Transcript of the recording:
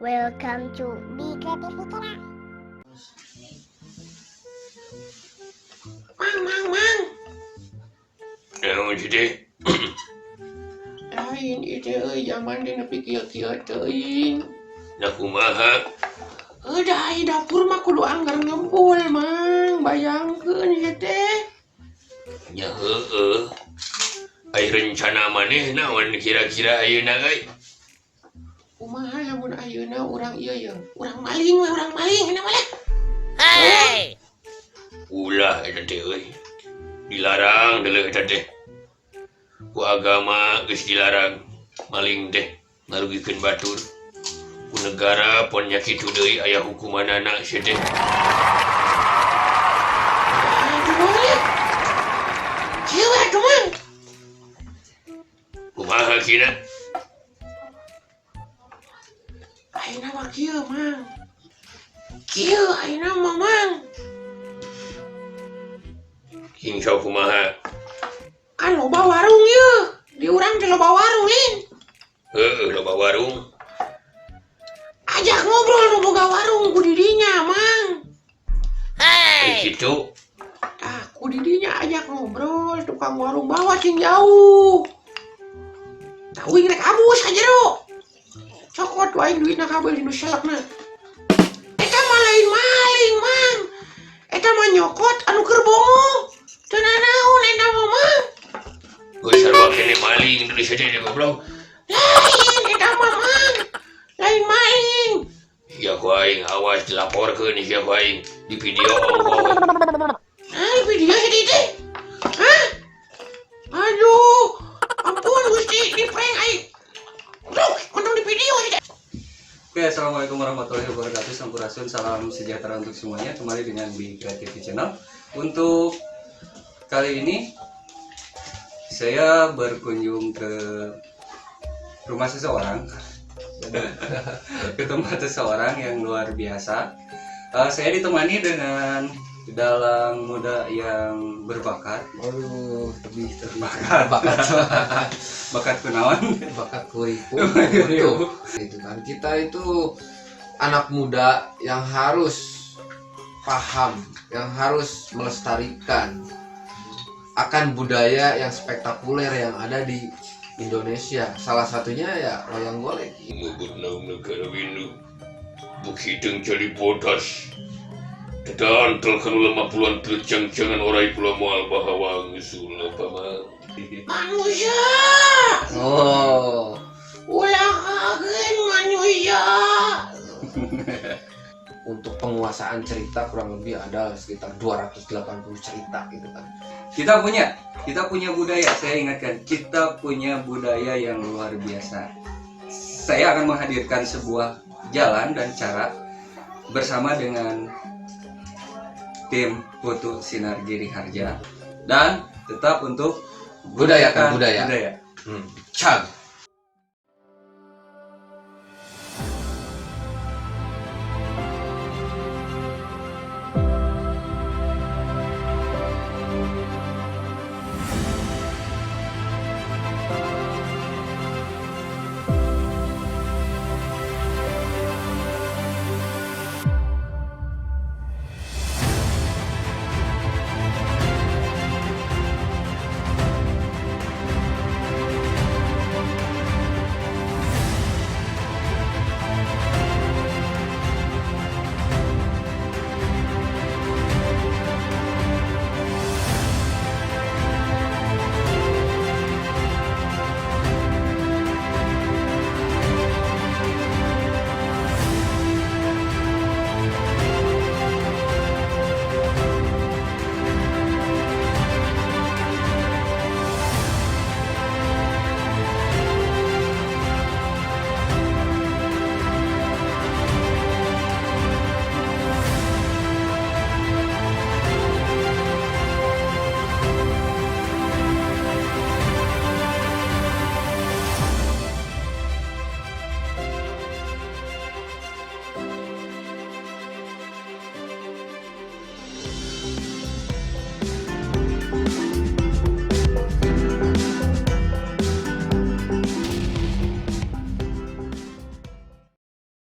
Welcome to Be Creative Channel. Mang, mang, mang. Naon sih teh? Lain itu euy, zaman teh nepi kieu-kieu teuing. Nah, kumaha? Udah, ai dapur mah kudu anggar ngebul, Mang. Bayangkeun ieu teh. Nya heueuh. Ai rencana maneh naon kira-kira ayeuna euy? Kumaha lamun ayeuna urang ieu ye? Urang maling we, urang maling na malah. Hey! Ulah eta teh euy. Dilarang deuleu eta teh. Ku agama geus dilarang maling teh, ngarugikeun batur. Ku negara pon nya kitu deui, aya hukumanana sia teh. Aduh, ya. Kieu we atuh, Mang. Kumaha kina? Ayeuna mah kieu, Mang. Kieu ayeuna mah, Mang. King sok kumaha? Kan loba warung ieu. Di urang teh loba warung lin. Heueuh, loba warung. Ajak ngobrol nu boga warung ku didinya, Mang. Hey! Kitu. Tah, ku didinya ajak ngobrol tukang warung bawa cing jauh. Tah uing rek abus ka jero. Cokot wae duitna kabeh nu selekna. Eta mah lain maling, Mang. Eta mah nyokot anu keur bongo. Teu nanaon eta mah, Mang. Geus sarua kene maling deui sia teh, goblok. Lain eta mah, Mang. Lain maling. Sia ku aing, awas dilaporkeun sia ku aing di video ongkoh. Nah, di video si teh. Hah? Aduh, ampun Gusti, di prank aing. Duh, untung di video si teh. Oke, assalamualaikum warahmatullahi wabarakatuh. Sampurasun, salam sejahtera untuk semuanya. Kembali dengan Be Creative Channel. Untuk kali ini saya berkunjung ke rumah seseorang, ke tempat seseorang yang luar biasa. Saya ditemani dengan dalang muda yang berbakat. Aduh, lebih Berbakat. Bakat. Bakat kunaon? Bakat kuriku. Betul. Itu kan kita itu anak muda yang harus paham, yang harus melestarikan akan budaya yang spektakuler yang ada di Indonesia. Salah satunya ya wayang golek. Mubut naung negara windu. Buk hideung jadi bodas. Tedantel kanu lemah puluhan terjang-jangan orai pula moal bahawang sula pama. Manusia. Oh. Ulah kaget manusia. Untuk penguasaan cerita kurang lebih ada sekitar 280 cerita gitu kan. Kita punya budaya, saya ingatkan, kita punya budaya yang luar biasa. Saya akan menghadirkan sebuah jalan dan cara bersama dengan tim Putu Sinar Giri Harja dan tetap untuk budayakan budaya. Budaya. Cag.